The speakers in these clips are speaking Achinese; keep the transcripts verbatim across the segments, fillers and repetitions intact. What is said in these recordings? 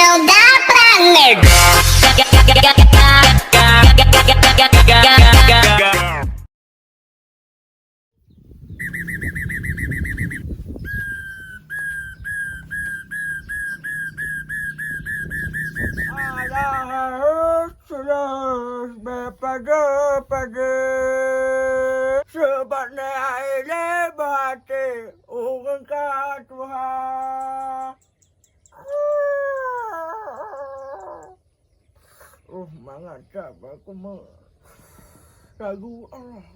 Udah planet. Alah, terus berpagar-pagar. Sebab nyan ai lé bak até ureueng ka tuha. Oh, mangat that bak aku me-, lagu Allah.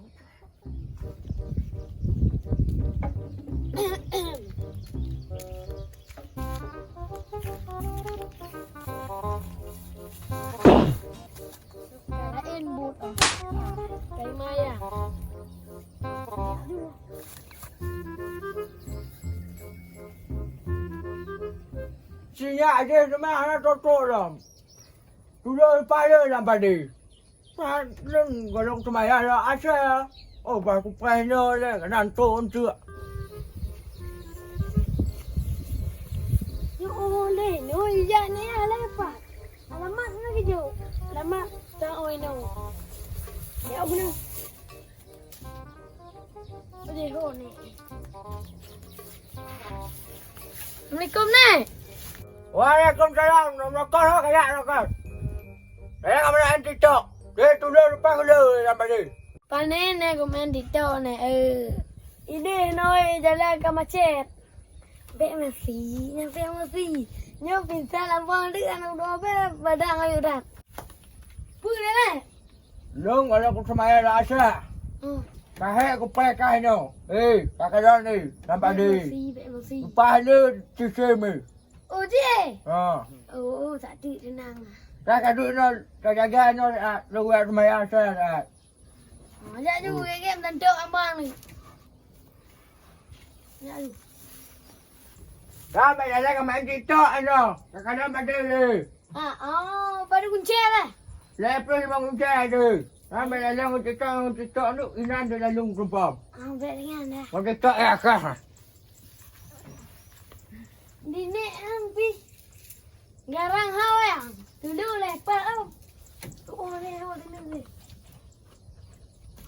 Laén buet, ah. Kai maya. Sinyak jih teuma hana toto lom. Tulo payah lam padé. Pat lôn golom teuma ya, ya, asai. Oh, bah kupreh nyoe lé, keunan tôm teuk. Nyoe lé, nyoe ijak ni ya, lé pat. Alamat na geujok. Alamat ta oi nyoe. Ya, beuna. Assalamualaikum, Nek. Waalaikumsalam. Nom lokal ho kaya lokal. Saya ka main TikTok. Dia tulo lupa gula dalam baju. Pane Nek, ku main TikTok, Nek. Eh. Ini noi jalan ka macet. Bèk meusi, nyang bèk meusi. Nyoe pingsan lampôh deuk aneuk dua bèk padang ayue that. Peue lé? Lôn kalau kuseumaya lam asai. Hmm. Kahé kupai kah nyoe. Eh, ka kalon ni, nampak ni. Bèk meusi, bèk meusi. Upah ni sisi mi. Oh, jih? Ha. Oh, tak di tenang. Ka kaduk nyoe, ka jaga nyoe, ah, lôn seumaya asai, ah. Ha, jak ju, hmm, gèt-gèt meutantok abang ni. Nyan. Dah, bèk jalan ka main TikTok inoe. Kadang-kadang pada le. Ha, oh, pada kunci lah. Lepas lima kunci ada. Dah, bèk jalan ngon TikTok, ngon TikTok tu, inan dia lalu geupom. Ah, bèk dengan dah. Ngon TikTok ya kah. Di nek ang pi. Garang hao ya. Dulu lepas oh. Oh, ni, oh, ni, ni.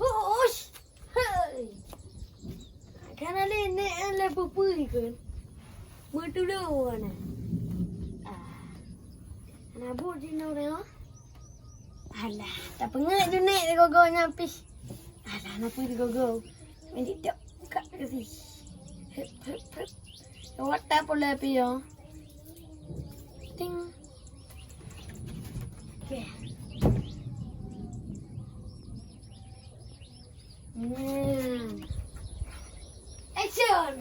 Hush! Hei! Kana lé nek an lé pupui keun. Beutulô na. Ah. Na bu jinoe lé, oh. Alah, tapeungeuet ju nek sigogo nyan pih. Alah, na peue sigogo. Meuditok buka keu si. Hup, hup, hup. Lewat ta pula pih, oh. Ting. Okey. Hmm. Action!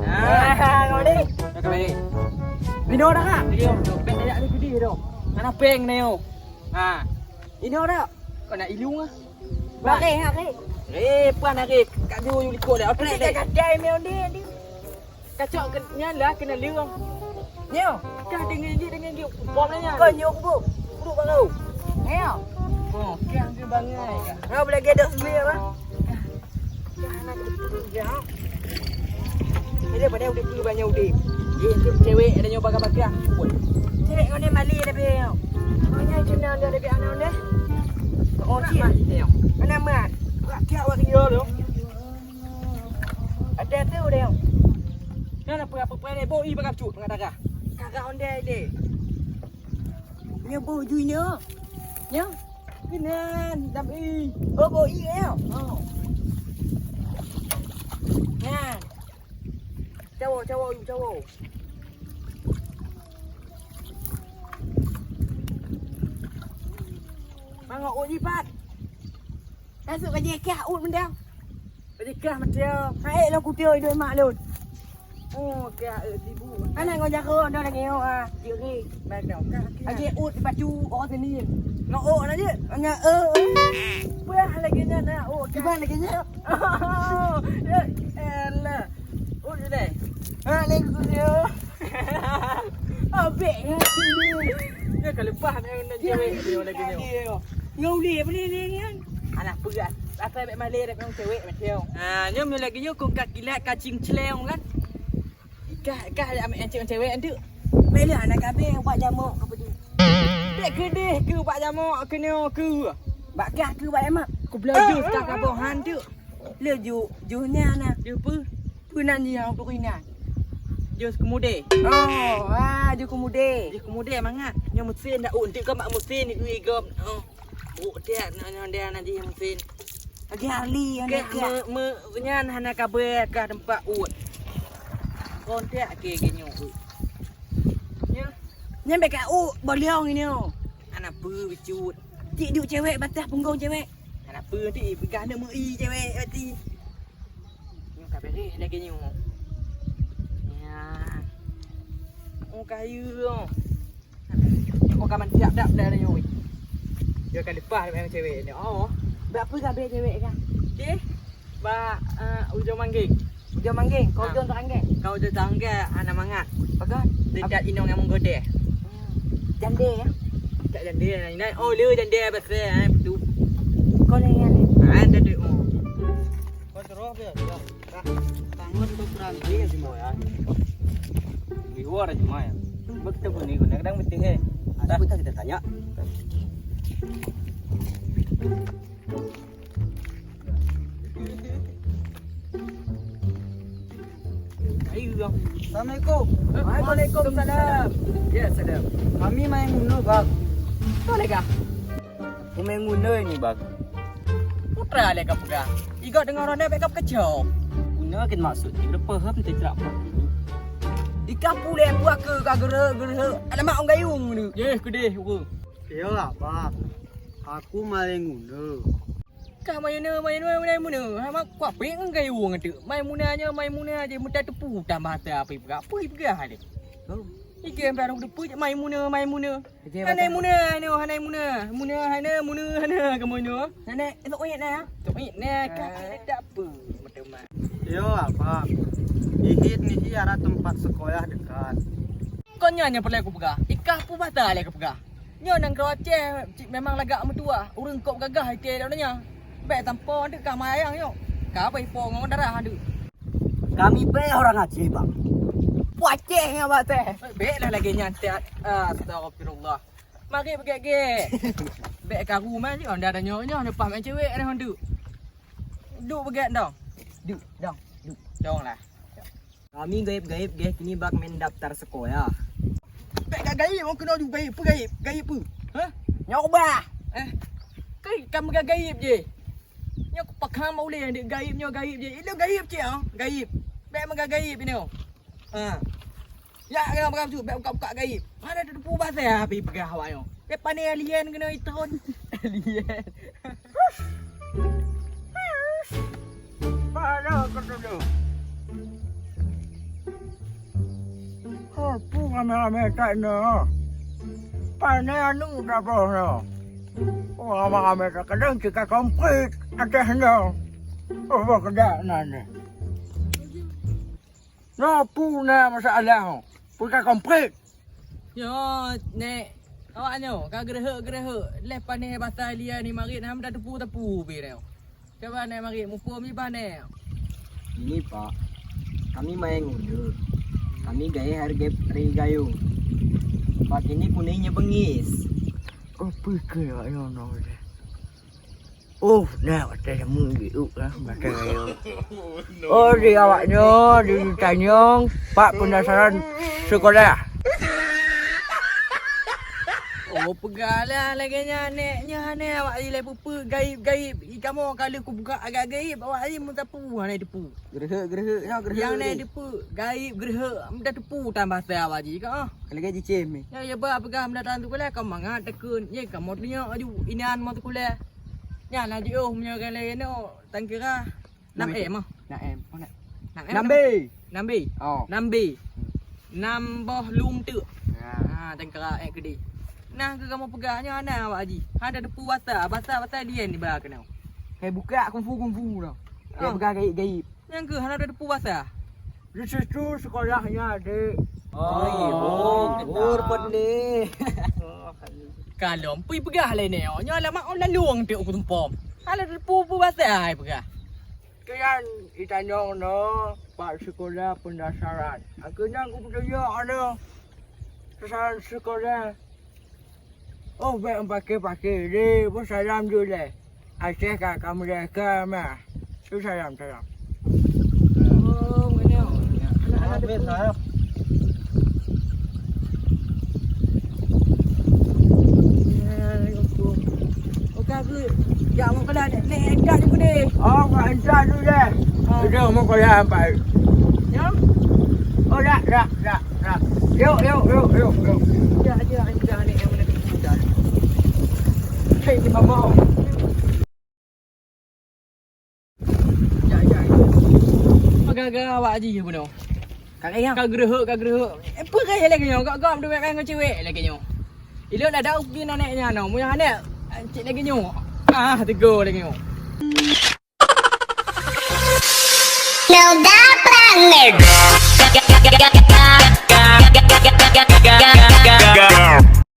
Ah, kau ni. Kau ni. Binoe dah, Kak? Iya, dompet dah ada gede dah. Mana peng ni, yo? Ha. Inoe dah. Kau nak ilung ah? Bak reh, ha, reh. Reh, pan reh. Kat jauh you likot dah. Oke, deh. Gadai meh onde, onde. Kacok ke, nyan lah kena leueng. Nyo. Kah dengan gigi, dengan gigi. Bom lah nyan. Kau nyok bu. Buruk bang kau. Nyo. Oh, kah ke bangai kah? Kau boleh gedok sendiri apa? Dah nak betul ya. Ada pada udah pergi banyak udah. Eh, tu cewek ada nyoba bakar. Cewek kau ni mali dah beli. Kau ni cina dia ada anak ni. Oh, cik. Anak mat. Tiap waktu dia tu. Ada tu dia. Nyan apa, apa, apa, eh, boi bagacut, pengatara. Kakak ondeh deh. Nyo boi ju nyo. Nyo. Keunan, dam i. Oh, boi nyo. Oh. Nyan. Cawo, cawo, you cawo. Mangok oi pat. Tasuk ka jikah ut mendang. Ka jikah mendang. Hai, lo kupioi doi mak lôn. Oh, ka, eh, sibuk. Anak ngon jaroe dah lagi nyoe, ah. Jeuet. Baik dah, ka, ka. Lagi ut dipacu orang sini. Ngon ôk na jeuet. Ngon, eh, eh. Peue lagi nyan, ah, ôk, ka. Cuba lagi nyan. Oh, ya, elah. Ut deh. Ha, lagi ut dia. Abek ya. Dia ka lepas dah, dah cewek dia lagi ni. Ngon ulèe apa ni, ni, ni, kan? Alah, peugah. Asai bèk malèe dak ngon cewek macam. Ah, nyoe meunyoe lagèe nyoe kong ka kilat kacing cleong kan. Kah, kah amèk cewek, cewek tu. Bèk lé anak kabèe bak jamok ka peue. Dek keudeh keu bak jamok keunoe keu. Bak kah keu bak emak. Ku beulaju ka kaboh han tu. Le ju, ju nyan na. Ju peue? Peue nan nyang peue nan? Ju keumudèe. Oh, ah, ju keumudèe. Ju keumudèe mangat. Nyoe meusén dak, oh, enteuk ka mak meusén ni, ui, gom. Oh. Buk tiak nyoe, nyoe dia na jih meusén. Lagi Harley yang Kah dia tiak. Me, me, nyan hana kabèe ka teumpat ut. Kon tiak ke, ke nyoe ut. Nyoe. Nyan bèk ka ut, boliong ini, oh. Hana peue, bicut. Cit duek cewek, batah punggong cewek. Hana peue, ti peugah neuk meu-i cewek, berarti. Nyoe ka beres lagèe nyoe. Ya. Oh, kayu, oh. Nyoe ka man siap dak dah nyoe. Dia ka lepas dengan cewek ni. Oh. Bak peue ka bèe cewek ka? Deh. Bak, eh, Ujong Manggeng. Ujong Manggeng, kau Ah. Ujong Teranggeng. Kau Ujong Teranggeng, anak mangat. Pakat. Dekat inong yang menggodeh. Hmm. Jande ya? Tak jande, nah, oh, le jande pasal, eh, betul. Kau ni yang ni. Ah, dah tu. Oh. Kau terus dia. Tangan tu kurang dia semua ya. Liwar semua ya. Betul pun ni guna kadang betul eh. Dah kita, kita tanya. Assalamualaikum. Waalaikumsalam. Ya, salam. Kami main guna, Bang. Boleh kah? Peumaén guna ni, Bang. Putra lé ka peugah. Igoe deungoe droeneuh bèk ka peukeucok. Guna keuh maksud jih, paham teuh crak. Di kampung lé buah keu ka geureuh-geureuh alamat ong gayung ni. Yeh, keudeh, Bang. Iyolah, Bang. Aku maléng guna. Ka Maimunah, Maimunah, Maimunah. Hama kuapék ngon gayung ateuk. Maimunah nyoe, Maimunah jih meutateupeue tambah ata peue ipeugah, peue ipeugah lé. Oh. Ikeu baru teupeue Maimunah, Maimunah. Hana Muna, hana Muna. Muna hana, Muna hana kamoe nyoe. Hana, tok it na. Tok it na, ka Eh. Ada tak apa, meuteumah. Yo, apa? Ihit ni arah tempat sekolah dekat. Kon nyan nyang peureulèe kupeugah. Ikah peue basa lé kupeugah. Nyoe nanggroe Aceh cit memang lagak meutuwah. Ureueng kop gagah ite donya. Bèk sampoe deuk ka mayang nyoe. Ka bai po ngon darah deuk. Kami bèk orang Aceh, Bang. Pu Aceh nyan, Bang, teh. Bèk lah lagèe nyan, teh. Astagfirullah. Mari beugèt-gèt. Bèk karu man nyoe, dah nyoe nyoe leupah main cewek dah deuk. Deuk beugèt dong. Deuk, dong, deuk. Dong lah. Kami gaib-gaib geh kini bak main daftar sekolah. Bèk ka gaib, orang kena ju gaib. Peue gaib? Gaib peue? Hah? Nyoe ubah. Eh. Kai ka meuga gaib je. Nyoe ku pakam ulèe dek gaib nyoe gaib je. Ilèe gaib cit ah, gaib. Bèk meuga gaib nyoe. Ha. Ya, jangan peugah beutôi, bèk buka-buka gaib. Mana ada teupeu bahasa api peugah awak nyoe. Dia pandai alien kena iton. Alien. Pada kata dia. Oh, pu ramai-ramai kat ni. Pandai anu dah bawah ni. Oh, ramai-ramai kat kadang kita komplit atas ni. Oh, bah kedak nan ni. Nyoe pu na masalah. Pu ka komplit. Nyoe, Nek. Awak nyoe ka geureuhek-geureuhek. Leh panéh basa lia ni marit, hana meuda teupeu-teupeu pi nyoe. Coba Nek marit, muphom iban Nek. Ini, Pak. Kami main nguda. Kami gaya harga hari gayung. Pak ini kuning nyebengis. Oh, pikir awak nyoe nyoe. Oh, nah, watèe lama di uk lah, batèe raya. Oh, di awak nyoe, di tanyong, pak penasaran sekolah. Oh, peugah lah lagèe nyan, Nek. Nyan, Nek, awak ilèe peue-peue gaib-gaib. I kamoe ka lheueh kubuka agak gaib, awak ai meuteupeu, hana teupeu. Geureuhek, geureuhek, nyoe geureuhek. Nyang na teupeu, gaib geureuhek, meuda teupeu tambah sa awak jih ka. Lagèe jicém ni. Ya, ya, bah, peugah meuda tan tu lah, ka mangat teukheun. Ye, kamoe tunyok aju, inan mo sekolah. Nyan na jiôh meunyoe kan laén nyoe, tangkira. Nam M ah. Nam M. Oh, nak. Nam M. Nam B. Nam B. Oh. Nam B. Nam boh lung teuk. Ya. Ha, tangkara eh keudeh. Nah, keu kamoe peugah nyoe hana awak haji. Hana teupeu basa, basa-basa dia ni ba keunoe. Hai buka kungfu-kungfu dah. Hai Oh. peugah gaib-gaib. Nyang keu hana teupeu basa. Di situ sekolahnya, Dek. Oh, iya, oh, oh, betul. Rupanya. Kalau pui peugah lain ni, oh, nyoe alamat oh lalueng teuk ku tumpom. Hana teupeu basa ai peugah. Kian itanyong no bak sekolah pendasaran. Akhirnya aku percaya ada kesan sekolah. Oh, baik pakai-pakai. Deh, pun salam dulu deh. Aceh ka kamu deh ke mah. Tu salam, salam. Oh, mana? Anak-anak depan. Assalamualaikum. Oke, aku jak mau kelas ni. Ni, enggak ni, Budi. Oh, enggak, enggak dulu deh. Ah. Udah, mau kelas empat. Ya? Oh, dah, dah, dah, dah. Yuk, yuk, yuk, yuk, yuk. Enggak, enggak, enggak ni, yang mana kita. Hei, ni, Mama. Gara-gara awak haji bunoe. Ka kaya. Ka geureuhok, ka geureuhok. Eh, peugah lagèe nyoe, gok-gok duek ngon cewek lagèe nyoe. Ilôn ada ukin aneuk nyan, meunyoe aneuk cit lagèe nyoe. Ah, tegur lagèe nyoe. Melda Planet.